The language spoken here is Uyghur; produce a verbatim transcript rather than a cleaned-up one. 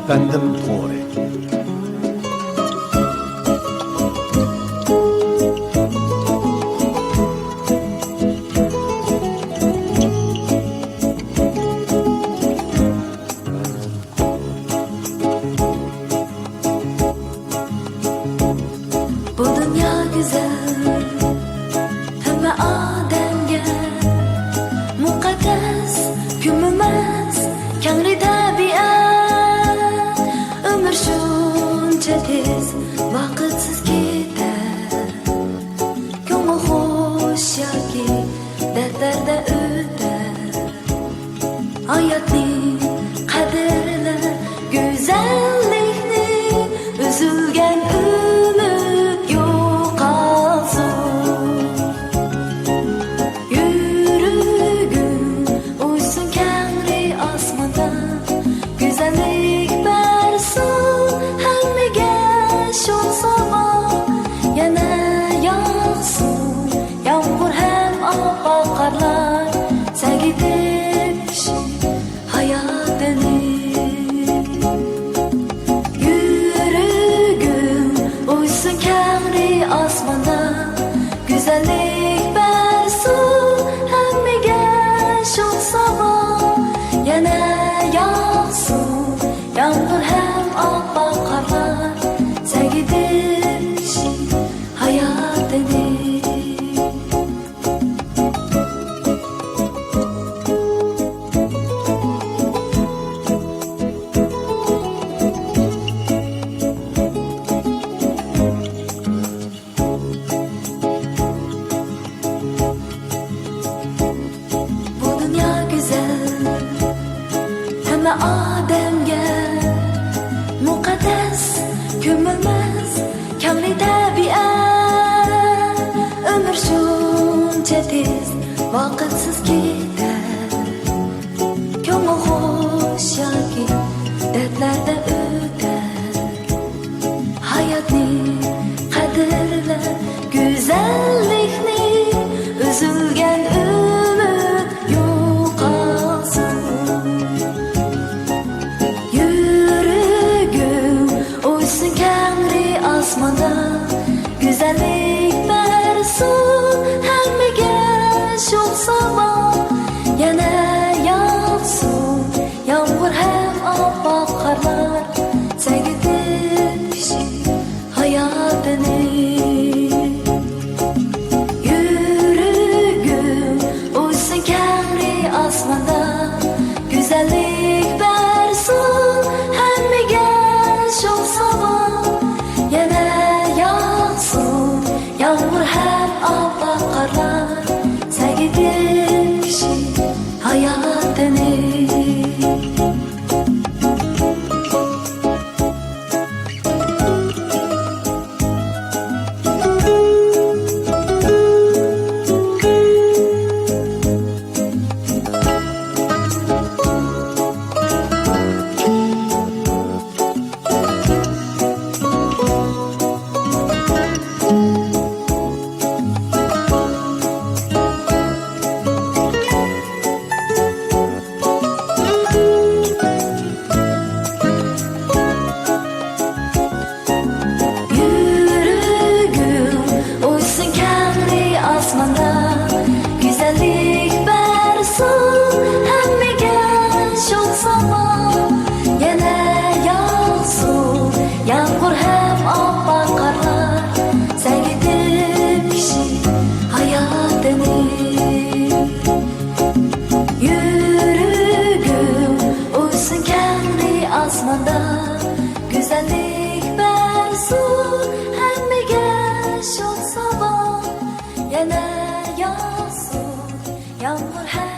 ئەپەندىم تورى. بۇ دۇنيا گۈزەل، ھەممە ئادەمگە مۇقەددەس، كۆمۈلمەس كەڭرى تەبىئەت. ئۆمۈر شۇنچە تېز، ۋاقىتسىز كېتەر. كۆڭۈل خۇش ياكى دەردلەردە ئۆتەر. ھاياتنى قەدىرلە، گۈزەللىكنى، ئۈزۈلگەن ئۈمىد يوقالسۇن. يۈرىكىڭ ئۇچسۇن كەڭرى ئاسماندا، گۈزەللىك بەرسۇن ھەممىگە شۇ سامان. يەنە ياغسۇن يامغۇر ھەم ئاپئاق قارلار، سەگىتىپ كىشى ھاياتىنى. يۈرىكىڭ ئۇچسۇن كەڭرى ئاسماندا، گۈزەللىك بەرسۇن ھەممىگە شۇ سامان. يەنە ياغسۇن يامغۇر ھەم ئاپئاق قارلار، سەگىتىپ كىشى ھاياتىنى. بۇ دۇنيا گۈزەل، ھەممە ئادەمگە مۇقەددەس، كۆمۈلمەس كەڭرى تەبىئەت. ئۆمۈر شۇنچە تېز، ۋاقىتسىز كېتەر. كۆڭۈل خۇش ياكى دەردلەردە ئۆتەر. ھاياتنى قەدىرلە، گۈزەللىكنى، ئۈزۈلگەن ئۈمىد يوقالسۇن. يۈرىكىڭ ئۇچسۇن كەڭرى ئاسماندا، گۈزەللىك بەرسۇن ھەممىگە شۇ سامان. يەنە ياغسۇن يامغۇر ھەم ئاپئاق قارلار، سەگىتىپ كىشى ھاياتىنى. يۈرىكىڭ ئۇچسۇن كەڭرى ئاسماندا، گۈزەللىك بەرسۇن ھەممىگە شۇ سامان. يەنە ياغسۇن يامغۇر ھەم ئاپئاق قارلار، سەگىتىپ كىشى ھاياتىنى. يۈرىكىڭ ئۇچسۇن كەڭرى ئاسماندا، گۈزەللىك بەرسۇن ھەممىگە شۇ سامان. يەنە ياغسۇن يامغۇر ھەم ئاپئاق قارلار، سەگىتىپ كىشى ھاياتىنى. يۈرىكىڭ ئۇچسۇن كەڭرى ئاسماندا، گۈزەللىك بەرسۇن ھەممىگە شۇ سامان. يەنە ياغسۇن يامغۇر ھەم